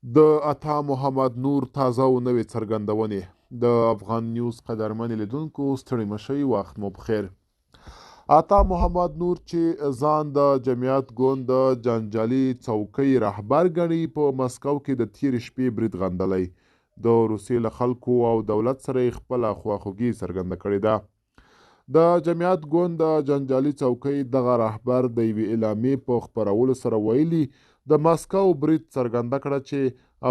د عطا محمد نور تازه او نوې څرګندونې. د افغان نیوز قدرمن لیدونکو، ستړي مشئ، وخت مو پخیر. عطا محمد نور چې ځان د جمعیت ګوند د جنجالي څوکۍ رهبر ګڼي، په مسکو کې د تېرې شپې برید غندلی، د روسیې له خلکو او دولت سره یې خپله خواخوږي څرګنده کړې ده. د جمعیت ګوند د جنجالي څوکۍ دغه رهبر د یوې اعلامیې په خپرولو سره ویلي، د مسکو برید څرګنده کړه چې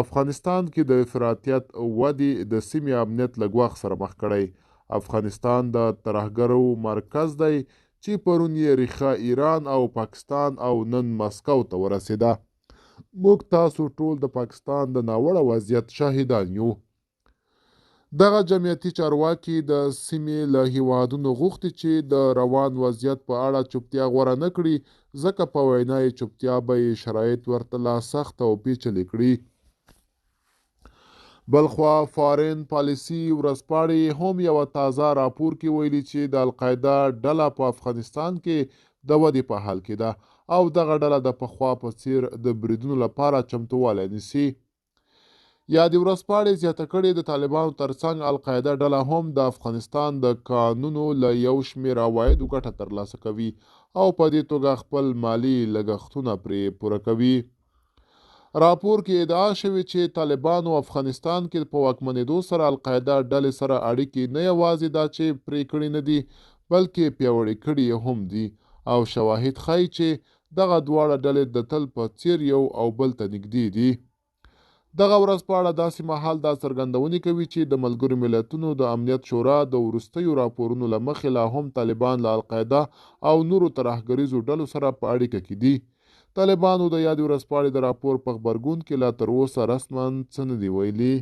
افغانستان کې د افراطیت ودې د سیمې امنیت له ګواښ سره مخ کړی. افغانستان د ترهګرو مرکز دی چې پرون یې ریښه ایران او پاکستان او نن مسکو ته ورسېده. موږ تاسو ټول د پاکستان د ناوړه وضعیت شاهدان یو. دغه جمعیتي چارواکي د سیمې له هیوادونو غوښتي چې د روان وضعیت په اړه چوپتیا غوره نه کړي، ځکه په وینا یې چوپتیا به یې شرایط ورته لا سخت او پیچلي کړي. بلخوا فارن پالیسي ورځپاڼې هم یوه تازه راپور کې ویلي چې د القاعده ډله په افغانستان کې د ودې په حال کې ده او دغه ډله د پخوا په څیر د بریدونو لپاره چمتووالی نیسي. یادې ورځپاڼې زیاته کړې، د طالبانو ترڅنګ القاعده ډله هم د افغانستان د کانونو له یو شمېر عوایدو ګټه ترلاسه کوي او په دې توګه خپل مالي لګښتونه پرې پوره کوي. راپور کې ادعا شوې چې طالبانو افغانستان کې په واکمنېدو سره القاعده ډلې سره اړیکې نه یوازې دا چې پرې کړې نه دي، بلکې پیاوړې کړې یې هم دي او شواهد ښيي چې دغه دواړه ډلې د تل په څېر یو او بل ته نږدې دي. دغه ورځپاڼه داسې مهال دا څرګندونې کوي چې د ملګرو ملتونو د امنیت شورا د وروستیو راپورونو له مخې لا هم طالبان له القاعده او نورو ترهګریزو ډلو سره په اړیکه کې دي. طالبانو د یادې ورځپاڼې د راپور په غبرګون کې لا تر اوسه رسما څه نه دي ویلي.